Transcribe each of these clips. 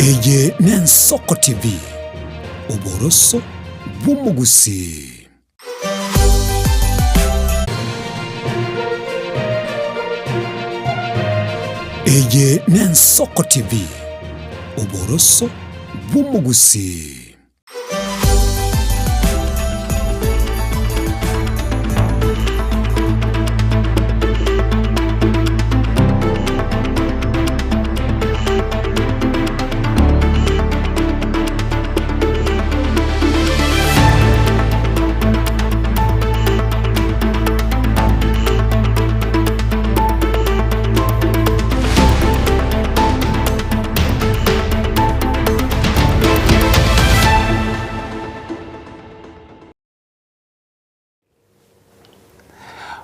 Eye n'Ensoko TV, oboroso bw'omogusii. Eye n'Ensoko TV, oboroso bw'omogusii.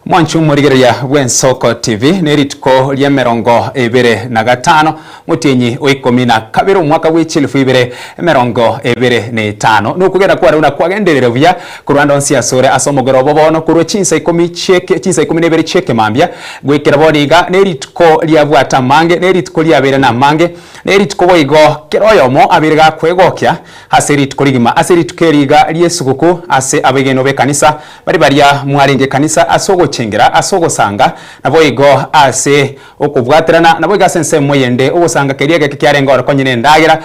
Mwanche omorigereria bw'Ensoko TV nerituko ri'emerongo ebere na gatano motienyi o ikomi na kabere omwaka bwe chilifu ibere emerongo ebere na etano. Nokogenda kware buna kwagenderire buya korwa ande onsi asore ase omogoro obo bono korwa chinsa ikomi chieke chinsa ikomi na ibere chi'ekemambia goikera bono iga nerituko riabwate amange nerituko riabeire namange nerituko boigo kera oyomo abeire gakwegokia Ase rituko rigima, ase rituko eri iga ri'esuguku, ase abegenwa b'ekanisa, baria baria mwarenge ekanisa ase ogochengera, ase ogosanga, naboigo ase okobwaterana, naboigo ase ensemo eyende ogosanga keria egeke kiarenge oro konye nendagera,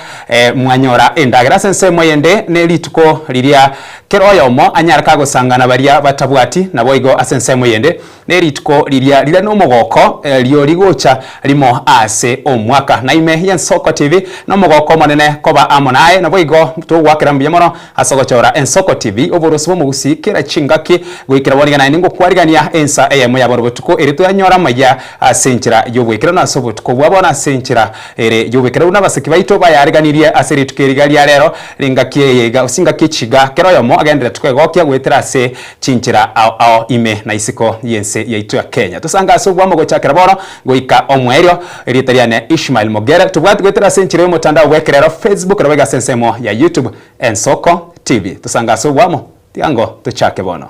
mwanyora endagera. Ase ensemo eyende ne rituko riria kera oyomo anyare kagosanga na baria batabwati, naboigo ase ensemo eyende Ne rituko riria rire nomogoko, erio rigocha rimo ase omwaka. Na ime y'Ensoko TV nomogoko omonene koba amo naye, naboigo togoakera mbuya mono ase ogochora Ensoko TV, oboroso bw'omogusii kera chingaki goikera bono iga naende ngokwarigania ensa eyemo ya bono botuko erio toyanyore amaya ase enchera y'oboikeranu ase obotuko bwa bono ase enchera ere y'oboikeranu buna abaseki baito bayaariganirie ase rituko eri iga ria rero ringaki eye iga gose chingaki echi iga kera oyomo agenderete kwegokia goetera ase chinchera ao ao ime na isiko y'ense yaito ya Kenya. Tosange ase obwamo gochakera bono goika omoerio. Erieta riane Ishmael Mogere. Tobwati goetera ase enchera y'omotandao bw'ekerero Facebook naboigo ase ensemo ya YouTube Ensoko TV. Tosange ase obwamo tiga tochake bono.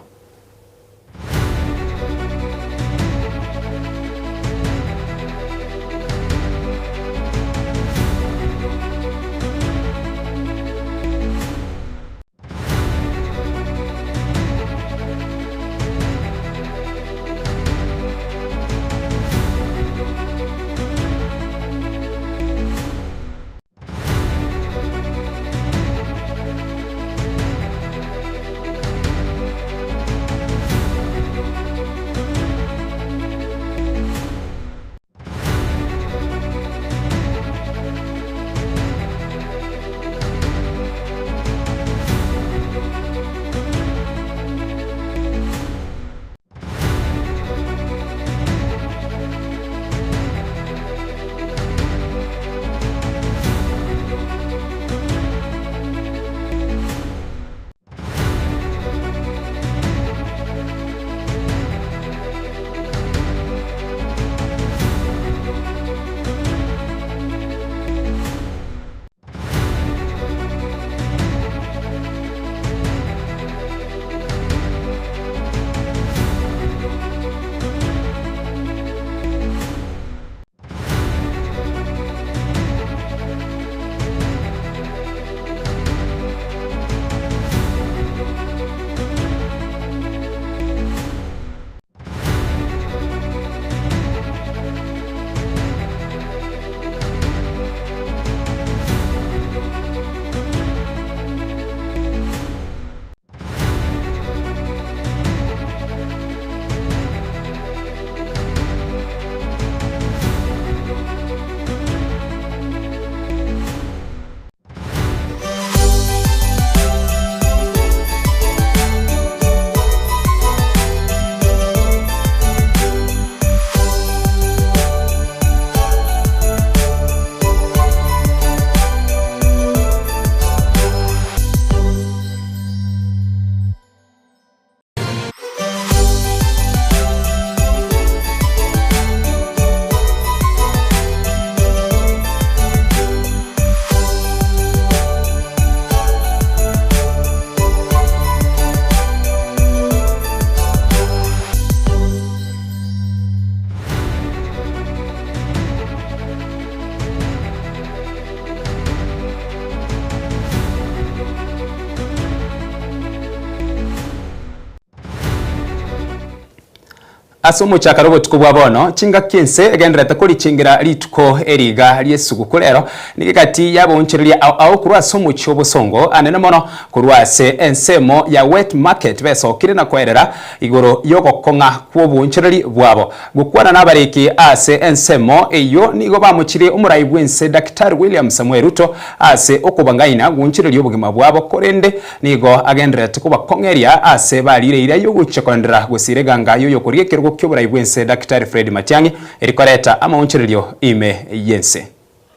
Ase omochakano obotuko bwa bono, chingaki ense egendererete korichengera rituko eri iga ri'esuguku rero, nigo egati y'abaonchoreria ao ao korwa ase omochie obosongo anene mono korwa ase ensemo ya wet market besokire na koerera igoro y'ogokong'a kw'oboonchoreri bwabo. Gokwana nabariki ase ensemo eyio nigo bamochirie omorai bw'ense Daktari William Samoei Ruto ase okobang'aina goonchoreria obogima bwabo korende nigo agendererete kobakong'eria ase barire eira y'ogochia koenderera gosiira eganga y'oyokoria ekerogo ki'oborai bw'ense Daktari Fred Matiang'i eri koreta amaonchorerio ime y'ense.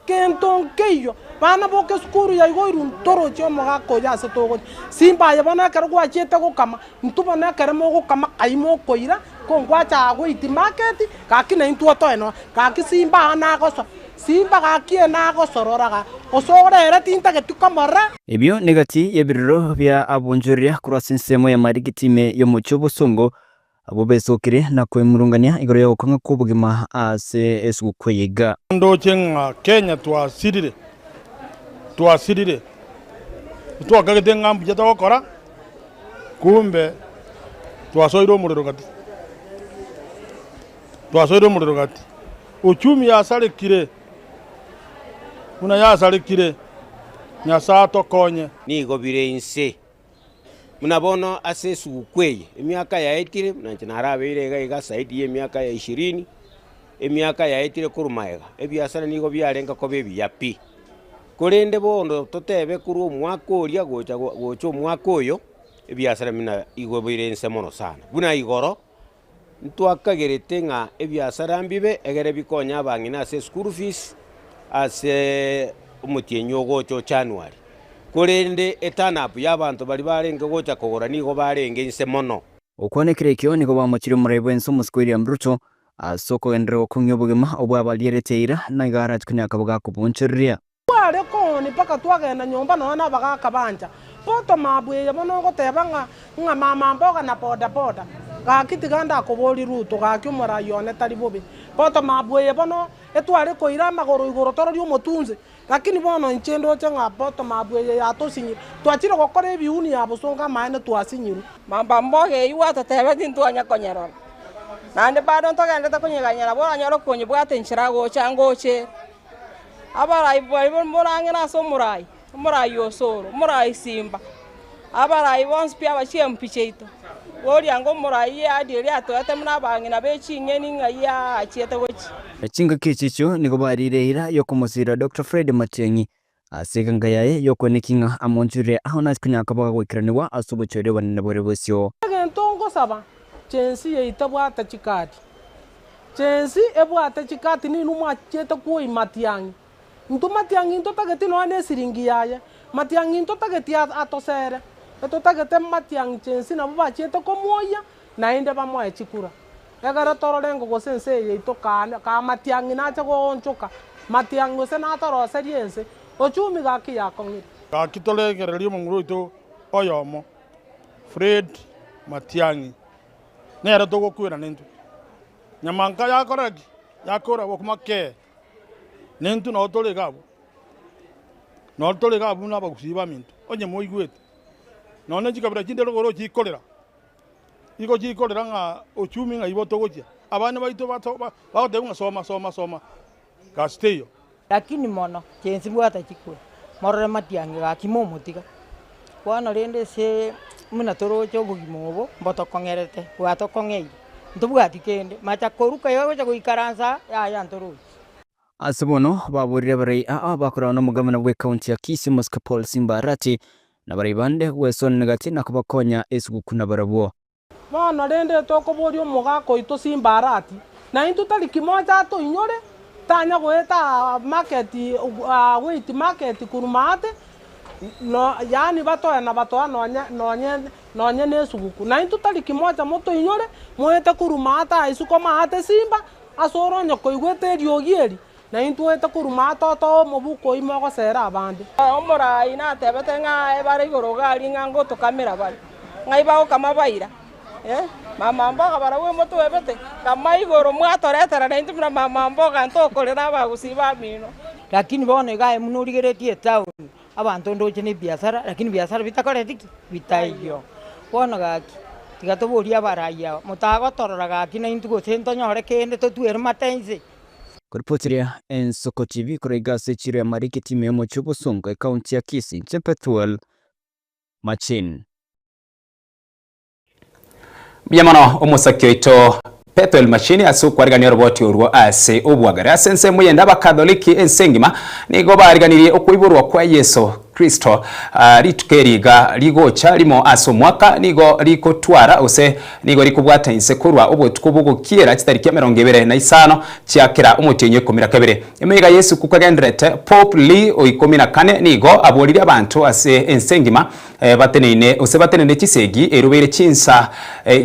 Gento nkeiyo, bana boka esukuru yaigoirwe ntoroche omogaka oyo ase togochia. Simba aye bono ekero gwachiete gokama, intwe bono ekero mogokama kai mokoira, ko ngwacha aa goiti market, gaki naintwe otoe nonya, gaki simba aa nagoso, simba gaki eye nagosorora ga, osore ere tintageti komorora. Ebio negati y'ebirero bia abonchoreria korwa ase ensemo ya Marigiti ime y'omochie o Bosongo, Abwo besokire na kwemurungania igoro y'ogokong'a kw'obogima ase esuguku eye iga. Ndoche ng'a Kenya twasirire, twasirire, twakagete ng'a mbuya togokora, kumbe twasoire omorero gati, twasoire omorero gati. Uchumi yasarekire, buna yasarekire, Nyasae atokonye. Nigo bire inse. Buna bono ase esuguku eye, emiaka yaetire, buna inche narabeire iga iga zaidi ya emiaka ya ishirini, emiaka yaetire korwa magega, ebiasara nigo biarenge koba ebiya pi. Korende bono totebe korwa omwaka oria gocha gocha omwaka oyo, ebiasara buna igo bire inse mono sana. Buna igoro, Ntwakagerete ng'a ebiasara mbibe egere bikonye abang'ina ase eschool fees ase omotienyi ogocha o January. Korende eturn up y'abanto baria barenge gocha kogora nigo barenge inse mono. Gokwana ekero ekio nigo bamochirie omorai bw'ense omosike William Ruto ase okogenderera gokong'ia obogima obwo abarierete eira na iga arache konya akabo gakobonchoreria. Tware kooni mpaka twagenda nyomba nonya nabagaaka bancha. Bottom up eye bono ogoteba ng'a ng'a mama mboga na boda boda. Gaki tiga ndakoborie Ruto gaki omorai one tari bobe. Bottom up eye bono etware koira amagoro igoro tororie omotunse. Lakini bono inche ndoche ng'a bottom up eye yatosinyire. Twachire gokora ebiuni ya bosongo amaene twasinyirwe. Mama mboga eyio gwatotebeti ntwanya konyerora, naende bado ntogenderete konyeganyera nabo oranyore okonyebwata enchera gocha ngoche ere. Abarai baria morang'ina ase omorai, omorai Osoro, omorai Simba, abarai bonsi pi abachiempi chiaito, boria ng'a omorai eadi eria atoete buna abang'ina be ching'eni ng'ai aachiete gochia. Chingaki echi echio nigo bariire eira y'okomosiira Doctor Fred Matiang'i ase eganga yaye y'okoeneki ng'a amonchorire ao nase konya koba gagoikeranigwa ase obochori obonene bore bosio. Egento ngosaba, chensi yaito ebwate chikadi, Chensi ebwate chikati ninwe mwachiete kwoi matiang'i. Intwe matiang'i ntotageti nonya ne esiringi yaye, matiang'i ntotageti atosere, etotagete matiang'i chensi nabwo bachiete komwoyia naende bamoe chikura. Ekero torore ng'a gose ense eye yaito kaa kaa matiang'i nache goonchoka, matiang'i gose natoroserie ense, ochumi gaki yakong'ire. Gaki toregererie omomura oito oyomo, Fred Matiang'i. Nere togokwera nintwe. Nyamanka yakora ki? Yakora bokima kee. Nintwe nao tore iga abwo. Nao tore iga abwo buna abagusii baminto, onye moigwete. Nonya ne chikabira chinde rogoro chikorera, igo chikorera ng'a ochumi ng'ai igo togochia. Abana baito bato bagotebigwa ng'a soma soma soma, gasi teiyo. Lakini mono chensi bwata chikura, morore matiang'i gaki momotiga. Bono rende ase buna toroche obogima obo mbotokong'erete, bwatokong'eire, ntobwati kende, macha koruka iga gocha goikaransa aa, yaya ntorochi. Ase bono baborire abarai aa bakorana nomogabana bw'ecounty ya Kisii Omosike Paul Simba Arati na abarai bande gwesonana gati na kobakonya esuguku nabarabwo. Bono rende tokoboria omogaka oito Simbarati, na intwe tari kimocha atoinyore, tanya goeta aa market aa wait market korwa maate, no yaani batoe na batoa nonye nonye nonye na esuguku. Na intwe tari kimocha motoinyore, moete korwa maate aa isiko maate Simba, ase ore onye koigwete eriogi eri, Na intwe oete korwa maate otoe omobuko oime ogosera abande. Omoraai natebete ng'a bare igoro iga aria ng'a ngotokamera bare, ng'ai bagokama baira? Eh, mama mboga barabwo motwebete, kama igoro mwatoretera naintwe buna mama mboga ntokorera abagusii bamino. Lakini bono iga aye buna origeretie etown, abanto ndoche na ebiasara, lakini biasara bitakoreti ki? Bitaiyo. Bono gaki. Tiga toborie abarai aba, motagotorora gaki naintwe gose ntonyore kende totwere mate inse. Koripoteria Ensoko TV korwa iga ase echiro ya Marikiti ime y'omochie o Bosongo, ekaunti ya Kisii, inche Pethuel Machin. Mbuya mono omosaki oito Pethuel Machini ase okwarigania oroboti orwo ase obwagare. Ase ensemo eyende abakatholiki ense engima nigo bariganirie okoiborwa kwa Yeso Kristo. Rituko eri iga rigocha rimo ase omwaka nigo rigotwara gose nigo rikobwata inse korwa obotuko bw'ogokiera chitariki 25 chia kera omotienyi o 12. Emeyega y'esuku kegendererete, Pope Leo o 14 nigo aboririe abanto ase ense engima Bateneine, gose batenene chisegi, erubeire chinsa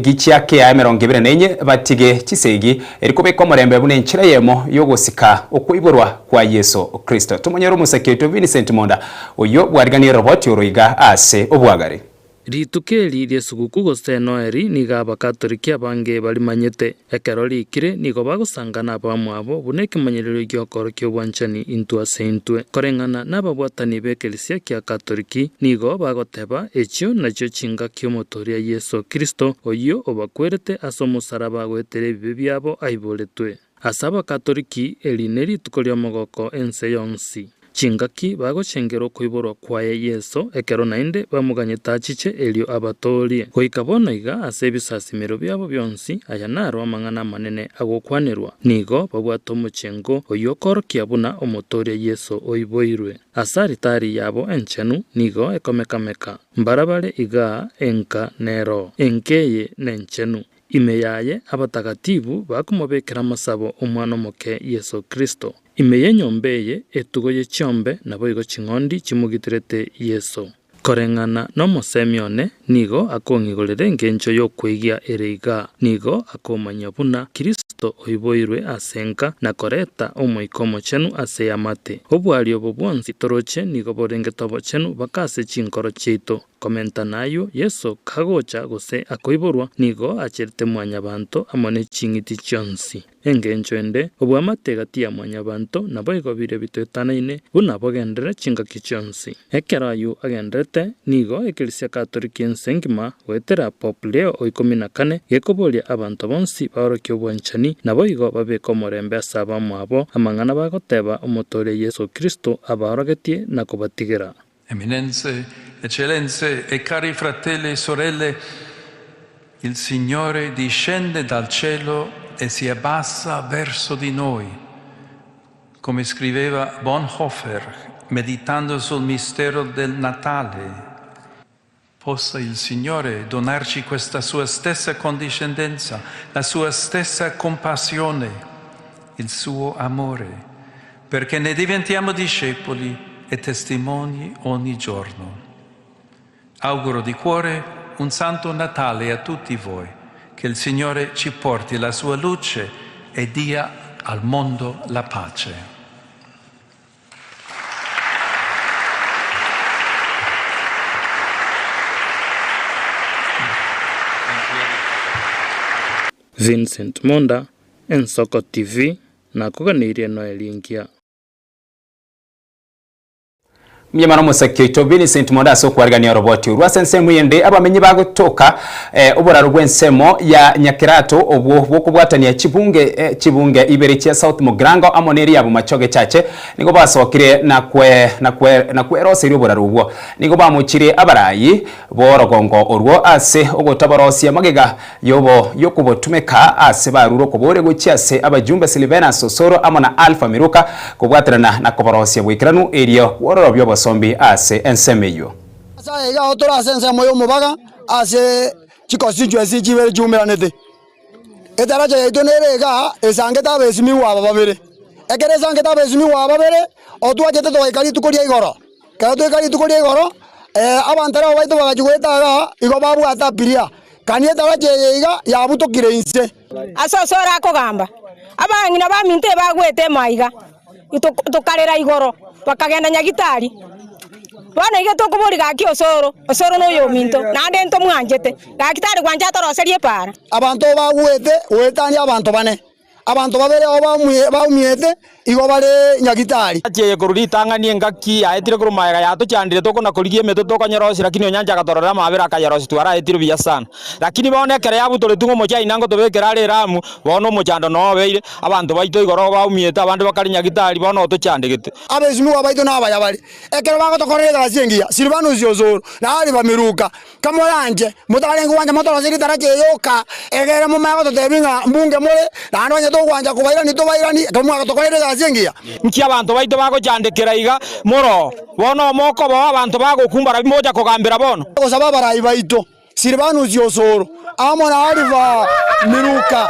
gichia kea 24, batige chisegi, eri kobeka omorembe buna enchera eyemo y'ogosika okoiborwa kwa Yeso Kristo. Tomonyore omosaki oito Vincent Monda, oyio bwariganirie roboti oro iga ase obwagare. Rituko eri ri'esuguku gose Noeli nigo Abakatoliki abange barimanyete. Ekero riikire nigo bagosangana abamwabo buna ekemanyererio gi'okoorokia obwanchani intwe ase intwe. Koreng'ana nababwatani b'ekerisia kia Katoliki, nigo bagoteba echio nachio chingaki Omotoria Yeso Kristo, oyio obakwerete ase omosaraba goetera ebibe biabo aiboretwe. Ase Abakatoliki eri nerituko ri'omogoko ense yonsi. Chingaki bagochengera okoiborwa kwaye Yeso, ekero naende bamoganyete achiche erio abatoorie. Goika bono iga ase ebisasimero biabo bionsi, aya naro amang'ana amanene agokwanerwa, nigo babwate omochengo oyio okoorokia buna Omotooria Yeso oiboirwe. Ase alitari yabo enchenu nigo ekomeka-meka. Mbarabare igaa enka nero. Enka eye nenchenu. Ime yaye abatagatifu bakomobekera amasabo Omwana omoke Yeso Kristo. Ime y'enyomba eye etugo ye chiombe naboigo ching'ondi chimogiterete Yeso. Koreng'ana nomosemi one nigo akong'igorera engencho y'okweigia ere igaa. Nigo akomanyia buna Kristo oiboirwe ase enka na koreta Omoika Omochenu ase eamate. Obwari obo bwonsi toroche nigo borengete obochenu baka ase chinkoro chiaito. Komenta nayio, Yeso kagocha gose akoiborwa, nigo acherete mwanyabanto amo ne ching'iti chionsi. Engencho ende, oboamate gati ya mwanyabanto naboigo biria bitoetanaine, buna bogenderere chingaki chionsi. Ekero ayio agenderete, nigo ekerisia Katoliki ense engima, goetera Pope Leo o ikomi na kane, gekoboria abanto bonsi baorokie obwanchani, naboigo babeke omorembe ase abamwabo, amang'ana bagoteba Omotoria Yeso Kristo abaorogetie na kobatigera. Eminenze, Eccellenze e cari fratelli e sorelle, il Signore discende dal cielo e si abbassa verso di noi. Come scriveva Bonhoeffer meditando sul mistero del Natale, possa il Signore donarci questa sua stessa condiscendenza, la sua stessa compassione, il suo amore, perché ne diventiamo discepoli e testimoni ogni giorno. Auguro di cuore un santo Natale a tutti voi, che il Signore ci porti la sua luce e dia al mondo la pace. Vincent Monda, Ensoko TV, nakoganeirie Noel engiya. Mbuya mono omosaki oito Vincent Monda ase okwarigania oroboti orwo. Ase ensemo eyende abamenyi bagotoka oboraro bw'ensemo ya Nyakerato obwo bw'okobwatania chibunge chibunge ibere chia South Mugirango amo neria ya Bomachoge Chache nigo basokire na kwe na kwe na kweroseria oboraro obwo. Nigo bamochirie abarayi b'orogongo orwo ase ogotaborosia magega Yobo y'okobotumeka ase barure okoboria gochia ase abajumbe Silvenus Osoro amo na Alpha Miruka kobwaterana na koborosia boikeranu erio kwororobia obosombi ase ensemo eyio. Ase aya iga tore ase ensemo y'omobaga ase chiconstituency chibere chiumeranete. Etaracha yaito nere igaa esangete abesimigwa aba babere. Ekero esangete abesimigwa aba babere, otwachete togaika rituko ria igoro. Ekero twaika rituko ria igoro, abanto aba baito bagachia goeta igaa, igo babwate abiria. Kani etaracha eye iga yabutokire inse. Ase osoro akogamba, abang'ina baminto ebagwete emo aiga, tokarera igoro, bakagenda Nyagitari. Bono iga tokoboria gaki osoro, osoro noyominto, naende ntomwanchete, gaki tari gwancha atoroserie epaara. Abanto bagwete goetania abanto bane. Abanto babere abo baumiete igo bare nyagitari. Engaki eye korwa ritang'ani engaki yaetire korwa magega yatochandire tokona korigia emetwe tokonyerosia lakini onyancha agatororera amabera akayerosia twaraetirwe buya sana. Lakini bono ekero yabutoretwe ng'a omochai ngotobekera are eramu bono omochando noo obeire abanto baito igoro baumiete abande bakare nyagitari bono otochandegete. Abesimigwa baito nabaya bare, ekero bagotokorera egasi engiya, Silvanus Osoro, na Alifa Miruka, Kamoranche, motarenge gwancha motorosie ritaracha eye yoka, egere momanye gototebia ng'a mbunge more, naende onye togwancha kobairania tobairanie, ekero mwagatokoreire egasi engiya. Nki abanto baito bagochandekera iga moroo? Bono omokoba oo abanto bagokumba rabi mogocha kogambera bono? Gosaba abarai baito, Silvanus Osoro, amo na Alifa Miruka,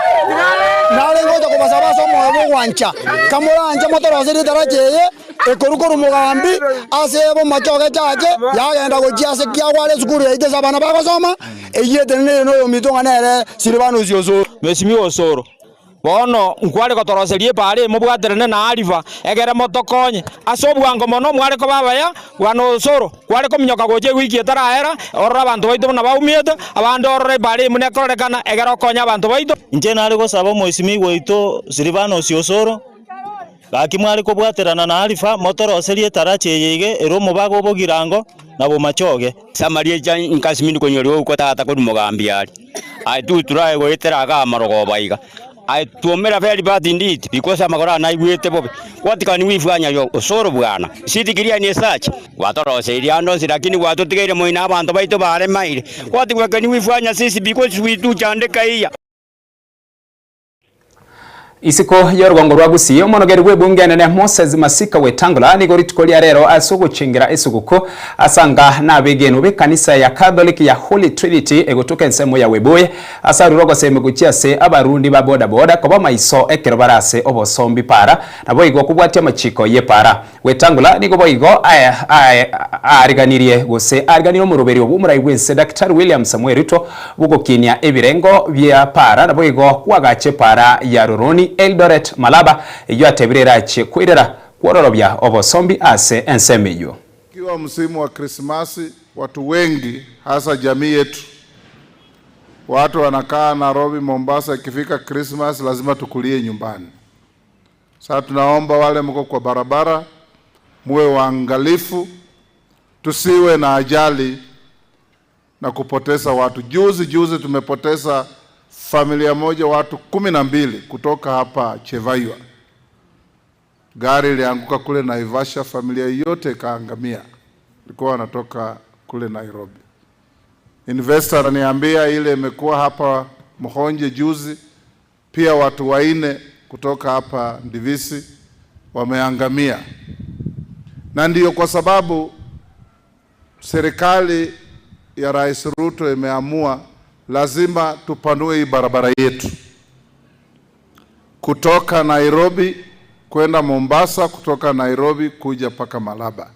narenge gocha kobasaba ase omoyo bw'ogwancha, kamoranche motorosie ritaracha eye, Ekorwa korwa omogambi ase bomachoge chache, yagenda gochia ase kiagware esukuru yaito ase abana bagosoma, eyio eteneneire noyominto ng'a nere Silvanus Osoro. Mheshimiwa Osoro, bono nkware gotoroseria epaara eye mobwaterane na Alifa, egere motokonye. Ase obwango mono mware koba abaya, bwana Osoro, kware kominyoka gocha ewiki etaraera, orore abanto baito buna baumiete, abande orore epaara eye buna ekororekana, egere okonye abanto baito. Inche nare gosaba Omwesimigwa oito Silvanus Osoro, Gaki mware kobwaterana na Alifa, motoroserie etaracha eye iga ere omobaga o bogirango na bomachoge. Samaria echa nkasimi ndikonyora ouko tata korwa mogambi aria. Aye tuturae goetera iga amarogoba iga. Aye twomera very bad indeed because amagoro aya naigwete bobe. What can we fanya yo osoro bwana? Sitikiria ni search. Gwatoroseirie ande onsi lakini gwatotigeire moino abanto baito baremaire. What can we fanya sisi because we tuchandeka iya. Isiko y'orogongo rwa Gusii, omonogeri bw'ebunge enene Moses Masika Wetangula nigo rituko ria rero ase ogochengera esuguku asanga nabegenwa b'ekanisa ya Catholic ya Holy Trinity egotoka ensemo ya Webuye ase arure ogosemi gochia ase abarundi ba boda boda koba maiso ekero bare ase obosombi para naboigo kobwatia amachiko y'epara. Wetangula nigo boigo aariganirie gose aariganirie omoroberio bw'omorai bw'ense Daktari William Samoei Ruto bw'ogokinia ebirengo bia para naboigo kwagacha epara ya Roroni Eldoret Malaba eyio atebire erachie koirera kwororobia obosombi ase ensemo eyio. Ikiwa msimu wa Krismasi, watu wengi hasa jamii yetu, watu wanakaa Nairobi, Mombasa, ikifika Krismas lazima tukulie nyumbani. Sasa tunaomba wale mko kwa barabara muwe waangalifu, tusiwe na ajali na kupoteza watu. Juzi juzi tumepoteza familia moja watu 12 kutoka hapa Chevaywa. Gari ilianguka kule Naivasha, familia yote ikaangamia, ilikuwa wanatoka kule Nairobi. Investor ananiambia ile imekuwa hapa Mhonje juzi pia watu waine kutoka hapa Ndivisi wameangamia, na ndiyo kwa sababu serikali ya Rais Ruto imeamua lazima tupanue hii barabara yetu kutoka Nairobi kwenda Mombasa, kutoka Nairobi kuja mpaka Malaba.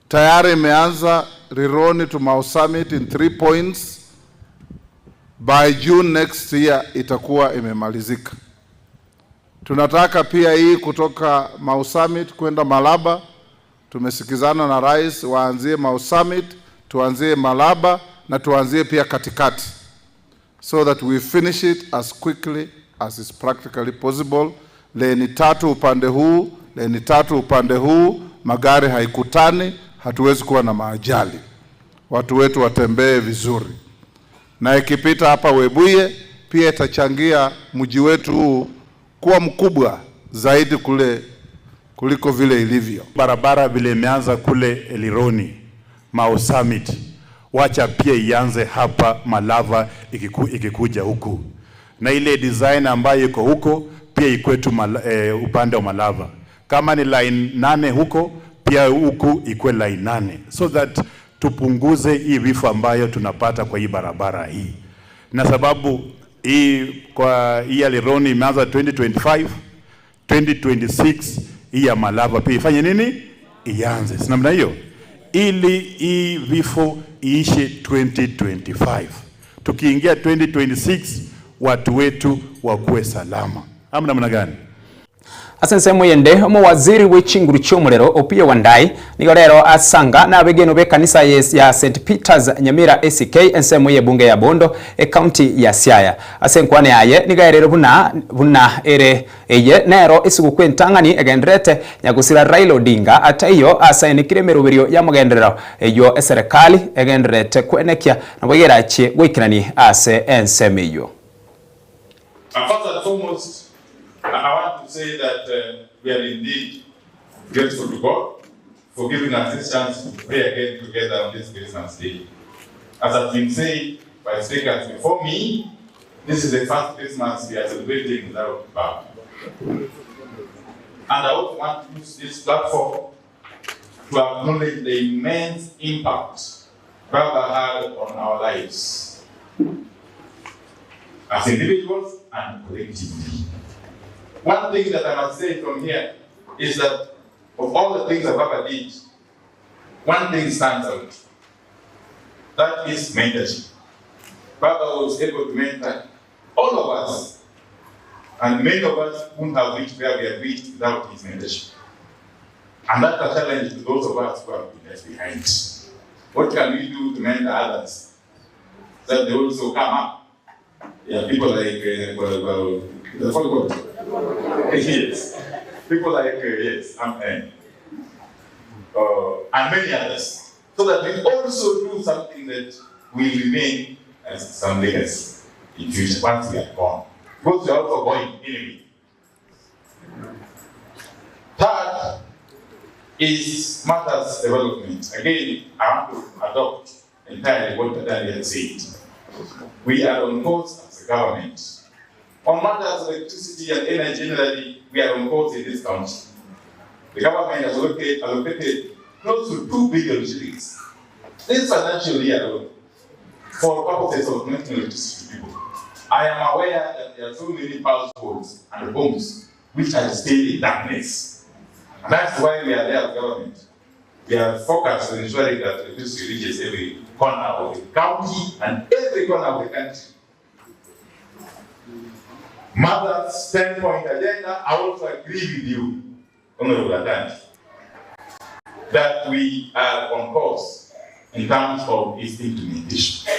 Tayari imeanza Rironi to Mau Summit in 3 points. By June next year itakuwa imemalizika. Tunataka pia hii kutoka Mau Summit kwenda Malaba. Tumesikizana na rais waanzie Mau Summit, tuanzie Malaba na tuanzie pia katikati so that we finish it as quickly as is practically possible. Leni tatu upande huu, leni tatu upande huu, magari haikutani, hatuwezi kuwa na maajali. Watu wetu watembee vizuri, na ikipita hapa Webuye pia itachangia mji wetu huu kuwa mkubwa zaidi kule kuliko vile ilivyo. Barabara vile imeanza kule Elironi Mau Summit, wacha pia ianze hapa Malava ikikuja huku, na ile design ambayo iko huko pia ikwetu upande wa Malava. Kama ni line 8 huko pia huku ikwe line 8, so that tupunguze hii vifo ambayo tunapata kwa hii barabara hii, na sababu hii kwa hii ya Rironi imeanza 2025 2026, hii ya Malava pia ifanye nini, ianze, si namna hiyo, ili hii vifo iishe 2025. Tukiingia 2026 watu wetu wakuwe salama, ama namna gani? Ase ensemo eyende, omowaziri bwe chinguru chi'omorero, Opiyo Wandayi, nigo rero asanga nabegenwa b'ekanisa ya St Peters Nyamira ACK ensemo y'ebunge ya Bondo, ecounty ya Siaya. Ase enkwana yaye nigo aereire buna buna ere eye nero esuguku entang'ani egendererete nyagosira Raila Odinga ataiyo asaenekire emeroberio y'amagenderero eyio eserekali egendererete kwenekia nabo gerachie goikerani ase ensemo eyio. And first and foremost, I want to say that uh, we are indeed grateful to God for giving us this chance to pray again together on this Christmas Day. As has been said by speakers before me, this is the first Christmas we are celebrating without Baba. And I also want to use this platform to acknowledge the immense impact Baba had on our lives as individuals and collectively. One thing that I must say from here is that of all the things that Baba did, one thing stands out. That is mentorship. Baba was able to mentor all of us, and many of us wouldn't have reached where we have reached without his mentorship. And that's a challenge to those of us who have been left behind. What can we do to mentor others that they also come up? Yeah, people like, uh, well, well, the yes, people like, uh, yes, I'm, uh, and many others. So that we also do something that will remain as some legacy in future once we are gone. Because we are also going anyway. Third is matters development. Again, I want to adopt entirely what Daddy had said. We are on course as a government. On matters of electricity and energy generally, we are on course in this county. The government has allocated, allocated close to 2 billion shillings this financial year alone for purposes of connecting electricity to people. I am aware that there are so many households and homes which are still in darkness. And that's why we are there as government. We are focused on ensuring that electricity reaches every corner of the county and every corner of the country. Mother's 10 point agenda, I also agree with you, Honorable Atandi, that we are on course in terms of its implementation.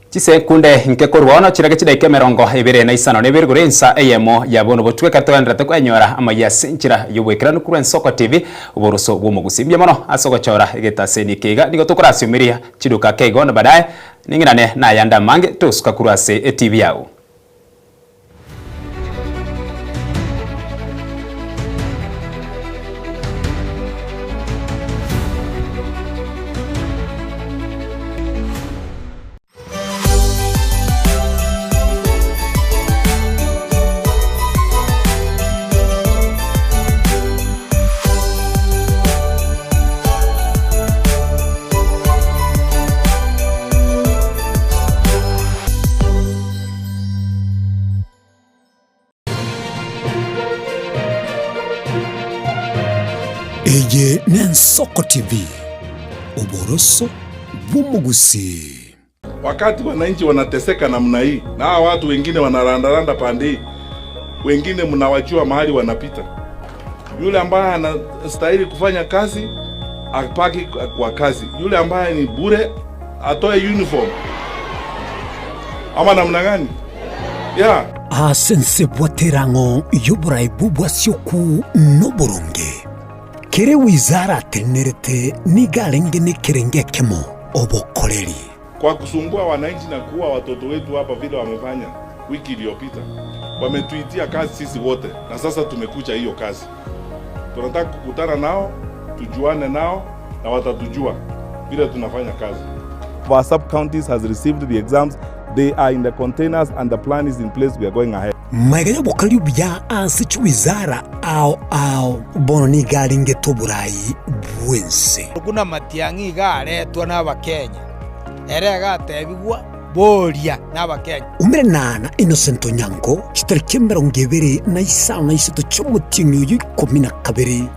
Chisekunde inke korwa bono chirage chidaika emerongo ebere na isano na ibere igoro ensa eyemo ya bono botwe ekero togendererete kwenyora amaiyo ase enchera y'oboikeranu korwa Ensoko TV oboroso bw'omogusi. Mbuya mono ase ogochora egetaseni eke iga nigo tokorasiomeria chiduka ake igo na baadaye ning'irane nayande amange tosuka korwa ase etibi yago. Eye n'Ensoko TV, oboroso bw'omogusii. Wakati wananchi wanateseka namna hii na hawa watu wengine wanarandaranda pande hii, wengine mnawajua mahali wanapita. Yule ambaye anastahili kufanya kazi apaki kwa kazi, yule ambaye ni bure atoe uniform ama namna gani? Yeah. Ase ense bwate erang'o y'oborai bw'obwasioku noboronge. Kere wizara atenenerete nigo arenge nekerenge ekemo, obokoreri. Kwa kusumbua wananchi na kuua watoto wetu hapa vile wamefanya wiki iliyopita, wametuitia kazi sisi wote, na sasa tumekuja hiyo kazi. Tunataka kukutana nao, tujuane nao na watatujua vile tunafanya kazi. Our sub counties has received the exams, they are in the containers and the plan is in place, we are going ahead. Magega y'obokori obuya ase chiwizara ao ao bono nigo arengete oborai bw'ense. Buna matiang'i iga aretwa n'Abakenya, ere iga atebigwa, Boria n'Abakenya. Umerana na Innocent Onyango chitariki 23 chi'omotienyi oyo 12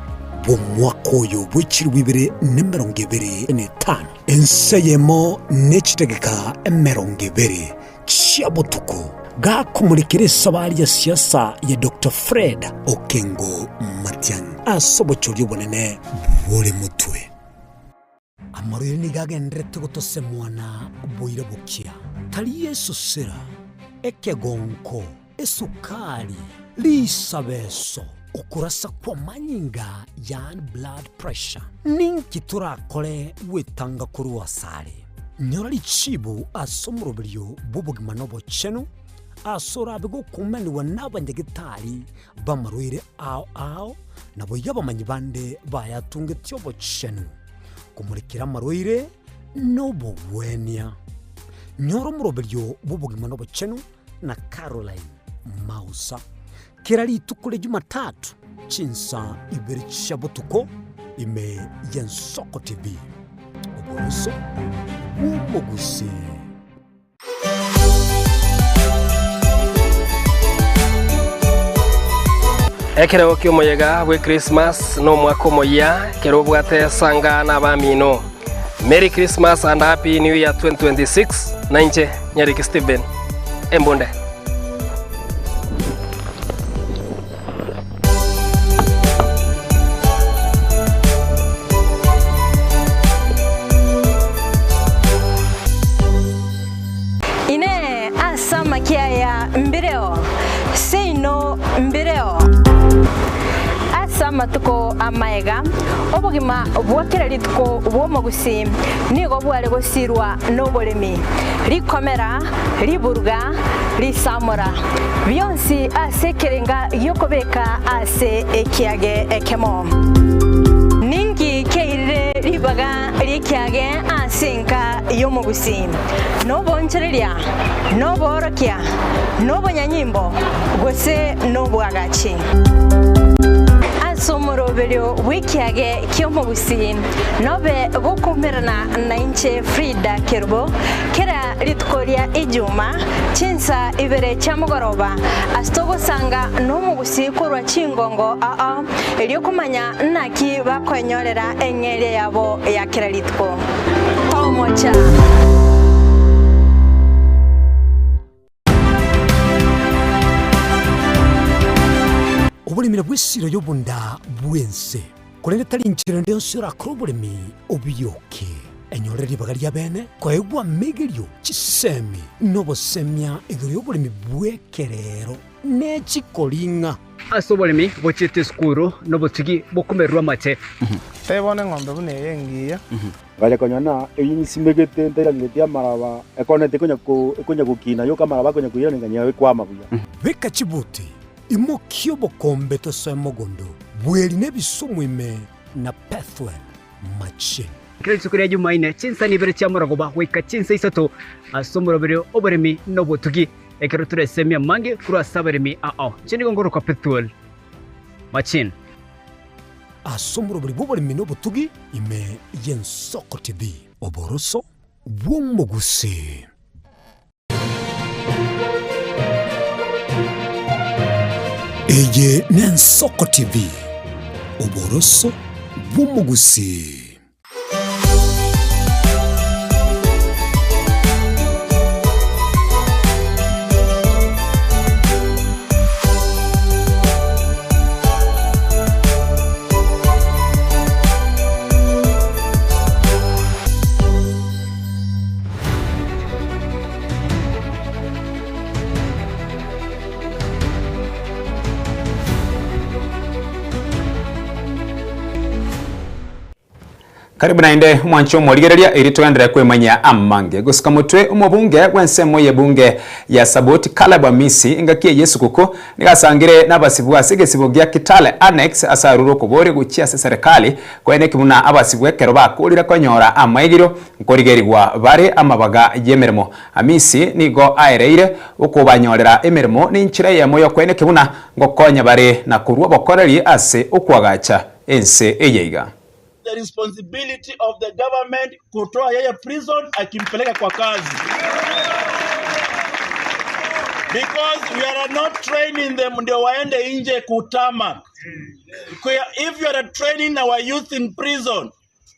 bw'omwaka oyo bwe chilifu 2025, ense eyemo ne chidageka 20 chia botuko. Gakomorekera esabari ya siasa ya Doctor Fred Okengo Matiang'i ase obochori obonene bore motwe. Amarwaire nigo agendererete gotosemwana boira bokia, tari esosera, ekegonko, esukari, risabeso, okorasa kw'amanyinga yaani blood pressure. Ninki torakore gwetanga korwa asare? Nyora richibu ase omoroberio bw'obogima na obochenu, ase orabe gokumanigwa n'abanyagetari b'amarwaire ao ao, naboigo abamanyi bande bayatungetie obochenu, komorekera amarwaire na obogwenia. Nyora omoroberio bw'obogima na obochenu na Caroline Mausa, kera rituko ria Jumatatu chinsa ibere chia botuko ime y'Ensoko TV. Oboroso bw'omogusii. Ekerogo ki'omoyega bw'Ekrismas n'omwaka omoyia, ekero obwate esanga n'abamino. Merry Christmas and Happy New Year 2026 nainche Nyariki Stephen Embunde. Inee! Ase amakia aya mbireo? Seino mbireo. Ase amatuko amaega, obogima bwa kera rituko bw'omogusii nigo bware gosirwa noboremi, rikomera, riburuga, risamora, bionsi ase ekerenga gi'okobeka ase ekiage ekemo. Ninki kiairire ribaga ri'ekiage ase enka y'omogusii? Noboonchoreria, noboorokia, nobonyanyimbo, gose nobwagachi? Ase omoroberio bw'ekiage ki'omogusii nobe gokoumerana nainche Frida Kerubo, kera rituko ria Ijuma, chinsa ibere chia mogoroba, ase togosanga nomogusii korwa chingongo ao, erio komanya naki bakoenyorera eng'eria yabo ya kera rituko. Tomocha. Oboremi nabwo esiro y'obonda bw'ense, korende tari enchera ende yonsi orakore oboremi obioke. Enyore ribaga ri'abeene koegwa amegerio, chisemi, na obosemia igoro y'oboremi bw'ekerero ne chikoring'a. Ase oboremi bochiete esukuru nobotugi bokomererwa amache. Tebia bono eng'ombe buna eye engiya. Ngacha konyora ng'a eyio nsimegete ntairanereti amaraba, ekonete ekonya ko ekonya gokina yoka amaraba akonya koirana ng'a ekwama buya. Beka chibuti, imokia obokombe tosoe mogondo, bweri na ebisumu ime na Pethuel machine. Kera rituko ria Jumaine, chinsani ibere chia morogoba goika chinsa isato ase omoroberio oboremi na obotugi, ekero toresemie amange korwa ase abaremi ao. Inche nigo ngorokwa Pethuel Machine. Ase omoroberi bw'oboremi na obotugi ime y'Ensoko TV. Oboroso bw'omogusii. Eye n'Ensoko TV, oboroso bw'omogusii. Karibu naende omwanche omorigereria erio togenderere kwemanyia amange. Gosika motwe omobunge bw'ensemo y'ebunge ya Saboti Caleb Amisi engaki eye y'esuguku nigo asangire nabasibwa ase egesibo gia Kitale Annex ase arure okoboria gochia ase eserekari koeneki buna abasibwa ekero bakorire konyora amaigirio nkorigerigwa bare amabaga y'emeremo. Amisi nigo aereire okobanyorera emeremo nenchera eyemo y'okoeneki buna ngokonya bare na korua obokoreri ase okoagacha ense eye iga. The responsibility of the government kutoa yeye prison akimpeleka kwa kazi because we are not training them ndio waende nje kutama. If you are training our youth in prison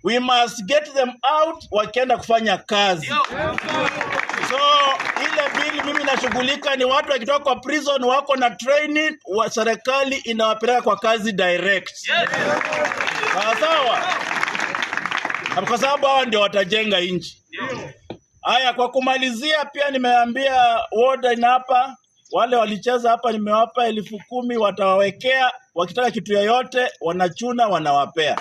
we must get them out wakienda kufanya kazi. So ile pili mimi nashughulika ni watu wakitoka kwa prison wako na training wa serikali inawapeleka kwa kazi direct. Sawa sawa, kwa sababu hawa ndio watajenga nchi. Haya, kwa kumalizia, pia nimeambia warden hapa, wale walicheza hapa nimewapa 10,000 watawawekea, wakitaka kitu yoyote wanachuna, wanawapea.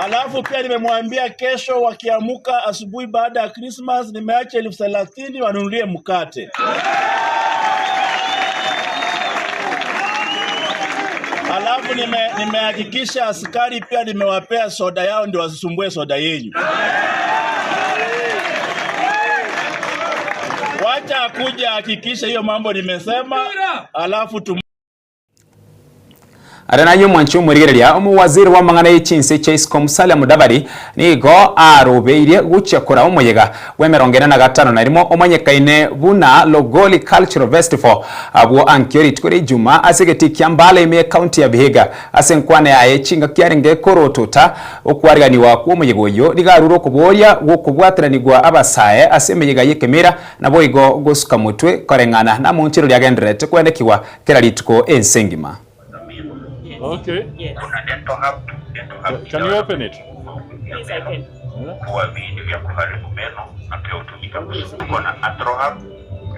Alafu pia nimemwambia kesho wakiamuka asubuhi baada ya Christmas, nimeacha 30,000 wanunulie mkate. Alafu nime- nimehakikisha askari pia nimewapea soda yao ndio wasisumbue soda yenyu. Wacha akuja hakikisha hiyo mambo nimesema, alafu tu Are naye omwanchi omorigereria, omowaziri bw'amang'ana ye chinse chia isiko Musalia Mudavadi nigo arobeirie gochia koraa omoyega bw'emerongo ene na gatano na rimo omanyekaine buna Logoli Cultural Festival abwo ankio rituko ria Ijumaa ase egetii kia Mbale ime y'ecounty ya Vihiga. Ase enkwana yaye chingaki arenge korotota okwariganiwa kw'omoyega oyio nigo arure okoboria gw'okobwatananigwa abasae ase emeyega y'ekemira naboigo gosuka motwe koreng'ana namonchero riagendererete kwenekigwa kera rituko ense engima. Okay. Can you open it? Kuwa viini vya kuharibu meno na pia hutumika kusukumwa na Atrohab.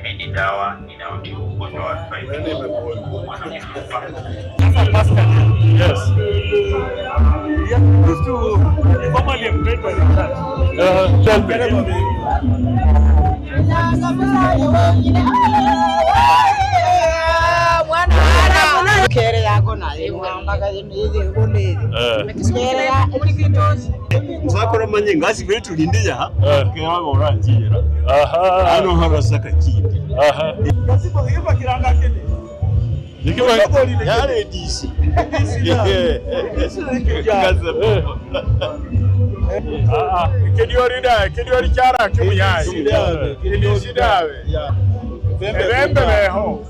Hii ni dawa inayotibu ugonjwa wa arthritis, kuumwa na mifupa. Yes. Tell me. Musakura manye ngasi vile tulindiya kewaga oranjira ano harasaka kindi yale disi Kediori da, kediori chara kimuyai. Kidisi dawe. Ebembe beho.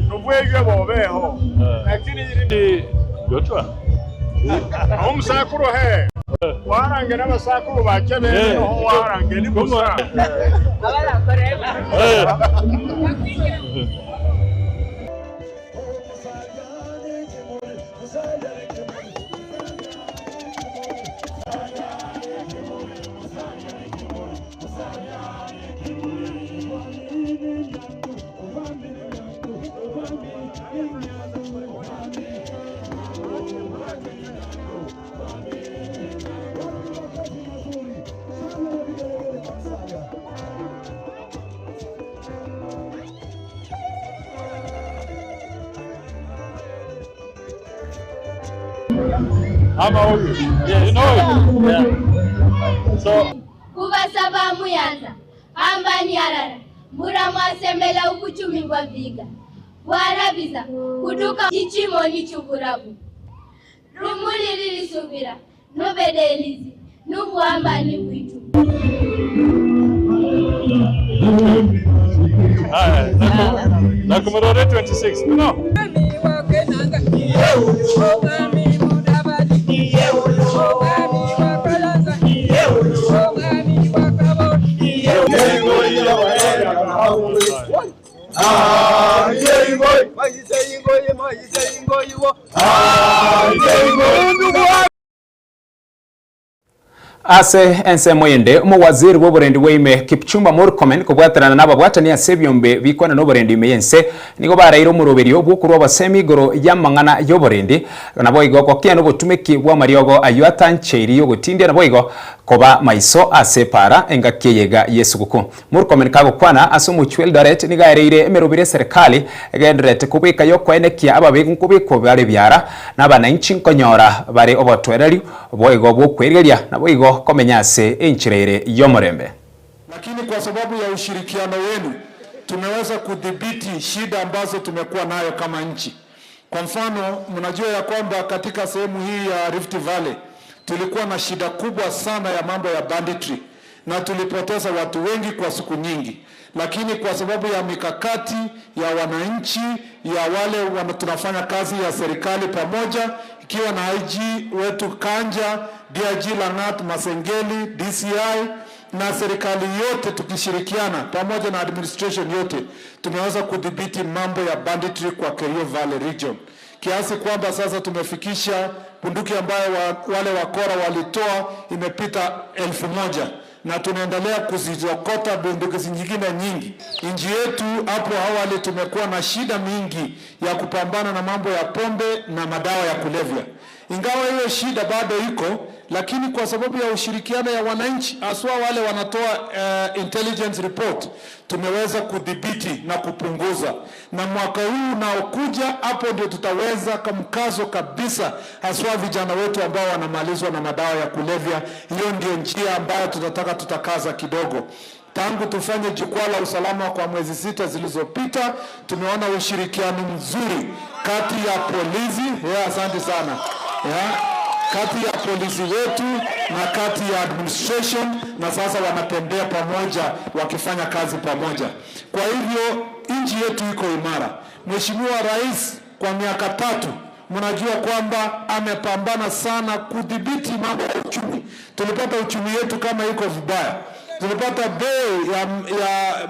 Nubwegwe bo beho. Lakini yiri Joshua. Omusakuru he. Warange n'abasakuru bakebe noho warange ni busa. Ama huyu. Yeah, you know it. Yeah. So Kuvasava muyanza hambani harara mbura mwasembela ukuchumi ngwa viga bwarabiza kuduka ichimoni chukurabu rumuli lilisubira nubedelizi nubuhambani bwitu haya, nakumurore 26. No. Ase ensemo ende, omowaziri bw'oborendi bwa ime Kipchumba Murkomen kobwaterana n'ababwatani ase ebiombe bikwana n'oborendi ime y'ense nigo baraire omoroberio bw'okorwa obosemi igoro y'amang'ana y'oborendi naboigo gokia n'obotumeki bw'amariogo aywo atancheiri y'ogotindia naboigo koba maiso ase para engaki eyega y'esuguku. Murkomen kagokwana ase omochie wa Eldoret nigo aereire emeroberi eserikali egendererete kobeka y'okoenekia ababeku nkobekwa bare biara na abananchi nkonyora bare obotoereru boigo bwokwerigeria naboigo komenya ase enchera ere y'omorembe. Lakini kwa sababu ya ushirikiano wenu tumeweza kudhibiti shida ambazo tumekuwa nayo kama nchi. Kwa mfano, mnajua ya kwamba katika sehemu hii ya Rift Valley tulikuwa na shida kubwa sana ya mambo ya banditry na tulipoteza watu wengi kwa siku nyingi, lakini kwa sababu ya mikakati ya wananchi ya wale wana, tunafanya kazi ya serikali pamoja, ikiwa na IG wetu Kanja, DIG Langat, Masengeli, DCI na serikali yote tukishirikiana pamoja na administration yote tumeweza kudhibiti mambo ya banditry kwa Kerio Valley region, kiasi kwamba sasa tumefikisha bunduki ambayo wa, wale wakora walitoa imepita 1000 na tunaendelea kuzizokota bunduki zingine nyingi. Nchi yetu hapo awali tumekuwa na shida mingi ya kupambana na mambo ya pombe na madawa ya kulevya. Ingawa hiyo shida bado iko, lakini kwa sababu ya ushirikiano ya wananchi haswa wale wanatoa intelligence report, tumeweza kudhibiti na kupunguza, na mwaka huu unaokuja, hapo ndio tutaweza kwa mkazo kabisa, haswa vijana wetu ambao wanamalizwa na madawa ya kulevya. Hiyo ndio njia ambayo tunataka tutakaza kidogo. Tangu tufanye jukwaa la usalama kwa mwezi 6 zilizopita, tumeona ushirikiano mzuri kati ya polisi yeah, asante sana yeah, kati ya polisi wetu na kati ya administration, na sasa wanatembea pamoja wakifanya kazi pamoja. Kwa hivyo nchi yetu iko imara. Mheshimiwa Rais kwa miaka 3 mnajua kwamba amepambana sana kudhibiti mambo ya uchumi. Tulipata uchumi yetu kama iko vibaya, tulipata bei ya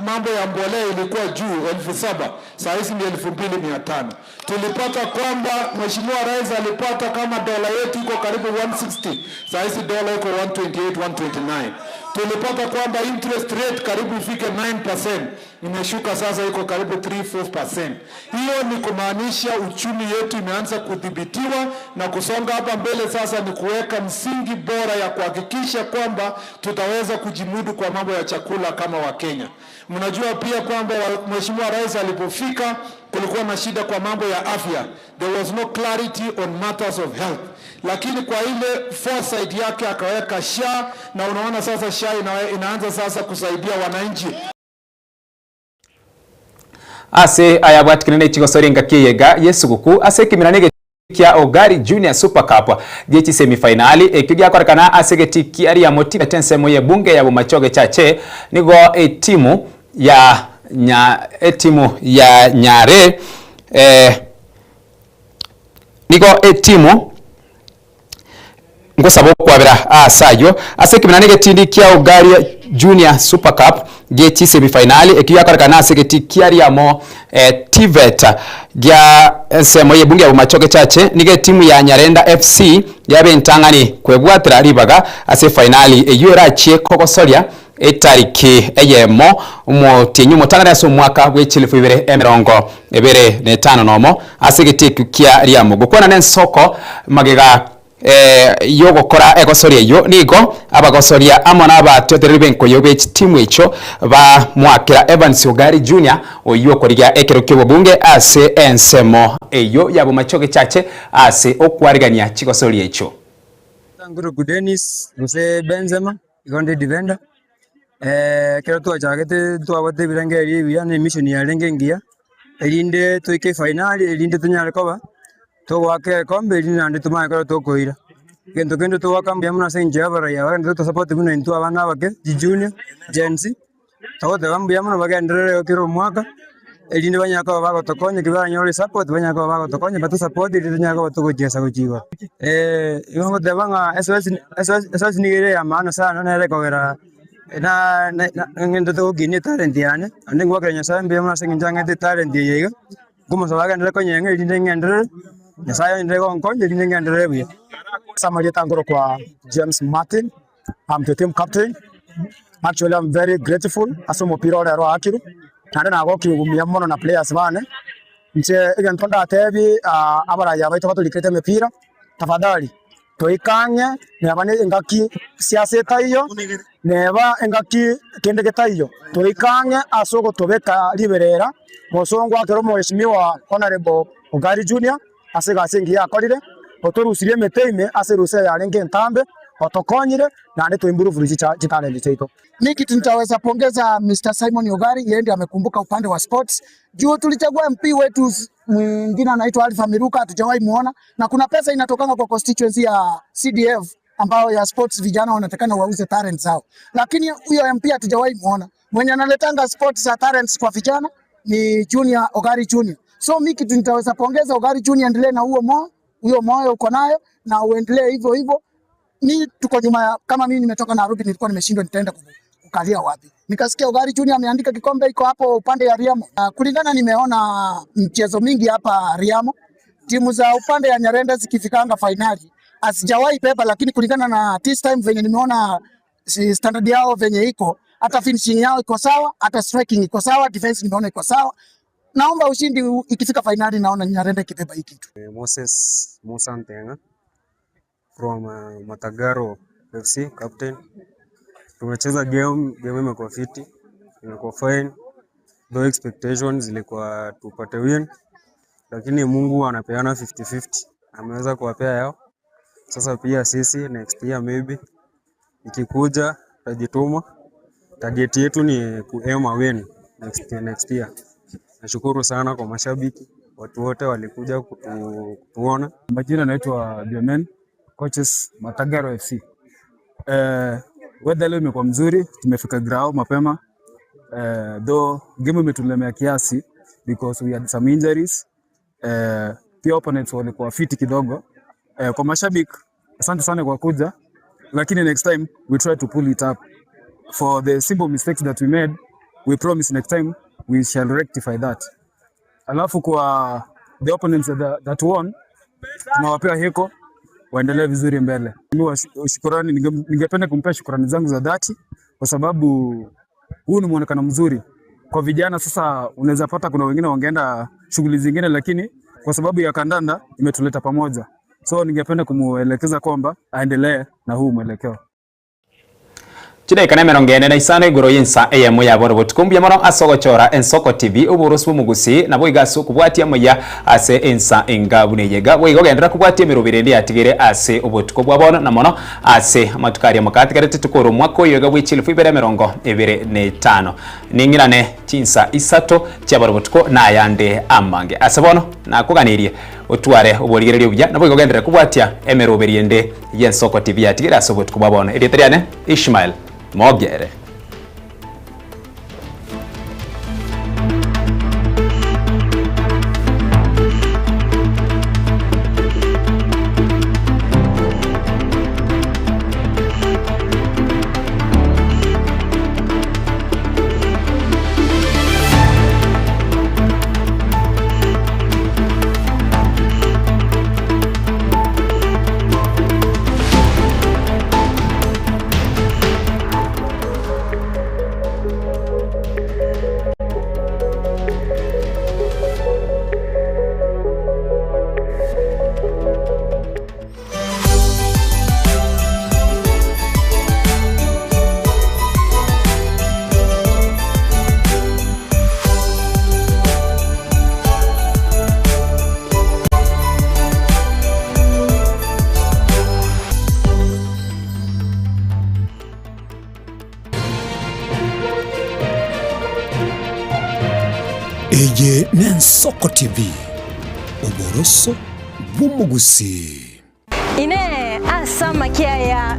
mambo ya mbolea ilikuwa juu 7,000, saa hizi ni 2,500. Tulipata kwamba Mheshimiwa Rais alipata kama dola yetu iko karibu 160, saa hizi dola iko 128, 129. Tulipata kwamba interest rate karibu ifike 9%, imeshuka sasa iko karibu 3-4%. Hiyo ni kumaanisha uchumi yetu imeanza kudhibitiwa na kusonga hapa mbele. Sasa ni kuweka msingi bora ya kuhakikisha kwamba tutaweza kujimudu kwa mambo ya chakula kama Wakenya. Mnajua pia kwamba Mheshimiwa Rais alipofika kulikuwa na shida kwa mambo ya afya. There was no clarity on matters of health. Lakini kwa ile foresight yake akaweka SHA, na unaona sasa SHA inaanza sasa kusaidia wananchi. Ase ayabwatikene ne chigosori engaki eyega yesuguku ase ekemira na kia Ogari Junior Super Cup gechi semifinali ekio giakorekana ase geti kia Motive tensemo ye bunge ya Bomachoge chache nigo etimu ya nya etimu ya Nyare nigo etimu ngosaba okwabera asayo ase ekemira na egetindi kia Ogari Junior Super Cup gechi semifinali ekio giakorekana ase geti kia Riamo TVET gya ensemo ye bunge ya Bomachoge chache nigo etimu ya Nyarenda FC yabe entang'ani kwebwatera ribaga ase finali eywo erachie kogosoria etariki eyemo omotienyi omotang'ani ase omwaka bwa echilifu ibere emerongo ebere na etano nomo ase egeti ekio kia Riamo. Gokwana na ensoko magega yogokora egosoria eyo nigo abagosoria amo na abatiotereri benkoyo be chitimu echo ba mwakera Evans Ogari Junior oyo okorigia ekero kia obobunge ase ensemo eyo ya Bomachoge chache ase okwarigania chigosoria echo. Nguruku Dennis Mzee Benzema igonde defender kero twachagete twabate ebirenge ebi ebiya na emission yarenge engiya erinde toike finali erinde tonyare koba togwaka ekombe erinde naende tomanye kero tokoira. Egento kende togwaka mbuya mono ase eng'encho ya abaraiya bagende totosupport buna intwe abana abake, junior, Gen Z, togoteba mbuya mono bagenderere kera omwaka, erinde banyare koba bagotokonya ekero baranyore esupport banyare koba bagotokonya batosupport erinde tonyare koba togochiesa gochia igoro. Igo ngoteba ng'a SOS SOS SOS nigo ere ya maana sana nere ekogera na ng'ende togokinia etalent yane, naende ngwakera Nyasaye mbuya mono ase eng'encho ang'ete etalent eye iga, nkomosaba agenderere konyeng'a erinde ng'enderere, Nyasaye aenderere gonkonya erinde ng'enderere buya. Samari Tangoro kwa James Martin. I'm the team captain. Actually, I'm very grateful ase omopira ore ero akiru. Naende nagokigumia mono na players bane. Inche egento ndatebi abaraya baito batorikerete emepira, tafadhali toikang'e neba ne engaki siasa etaiyo, neba engaki kende getaiyo, toikang'e ase ogotobeka riberera, mosongo akero omheshimiwa Honorable Ogari Junior ase egasi engiya akorire, otorusirie emete ime ase erusa yarenge entambe, otokonyire naende toimprove chitalent chiaito. Mi kitu nitaweza pongeza Mr. Simon Ogari, yeye ndiye amekumbuka upande wa sports. Juu tulichagua MP wetu mwingine anaitwa Alpha Miruka, hatujawahi muona, na kuna pesa inatokana kwa constituency ya CDF ambao ya sports vijana wanatakana wauze talent zao, lakini huyo MP hatujawahi muona. Mwenye analetanga sports za talents kwa vijana ni Junior Ogari Junior. So mi kitu nitaweza pongeza Ogari Junior, endelee na huo moyo, huyo moyo uko nayo na uendelee hivyo hivyo. Mi tuko nyuma ya, kama mimi nimetoka Nairobi nilikuwa nimeshindwa nitaenda kukalia wapi? Nikasikia Ogari Junior ameandika kikombe iko hapo upande ya Riamo. Kulingana nimeona mchezo mingi hapa Riamo, timu za upande ya Nyarenda zikifikanga fainali hazijawahi beba, lakini kulingana na this time venye nimeona standard yao venye iko, hata finishing yao iko sawa, hata striking iko sawa, defense nimeona iko sawa. Naomba ushindi ikifika fainali, naona Nyarenda ikibeba hii kitu. Moses Musa Ntenga from Matagaro FC captain. Tumecheza game, game imekuwa fiti, imekuwa fine. Though expectations zilikuwa tupate win, lakini Mungu anapeana 50-50. Ameweza kuwapea yao. Sasa pia sisi next year maybe ikikuja tutajituma. Target yetu ni ku aim a win next year. Nashukuru sana kwa mashabiki, watu wote walikuja kutuona. Majina naitwa Biomen, coaches Matagaro FC. Weather leo imekuwa mzuri, tumefika ground mapema. Though game imetulemea kiasi because we had some injuries. Pia opponents walikuwa fiti kidogo. Kwa mashabiki asante sana kwa kuja, lakini next time we try to pull it up. For the simple mistakes that we made, we promise next time we shall rectify that. Alafu kwa the opponents that won, tunawapea heko waendelee vizuri mbele. Mimi shukrani, ningependa kumpea shukrani zangu za dhati kwa sababu huu ni muonekano mzuri kwa vijana. Sasa unaweza pata kuna wengine wangeenda shughuli zingine, lakini kwa sababu ya kandanda imetuleta pamoja, so ningependa kumuelekeza kwamba aendelee na huu mwelekeo. Chidaika na emerongo ene na isano igoro y'ensa eyemo ya bono botuko mbuya mono ase ogochora Ensoko TV oborosi bw'omogusi nabo iga ase okobwatia amayia ase ensa enga buna eye iga boigo ogenderera kobwatia emeroberi ende yatigere ase obotuko bwa bono na mono ase amatuko aria mokatigarete tokore omwaka oyo iga bwe chilifu ibere 25. Ning'irane chinsa isato chia bono botuko na ayande amange. Ase bono nakoganirie otware oborigereria obuya naboigo ogenderere kobwatia emeroberi ende y'Ensoko TV yatigere ase obotuko bwa bono. Erieta riane Ishmael Mogere. Eye n'Ensoko TV, oboroso bw'omogusii. Inee! Ase amakia aya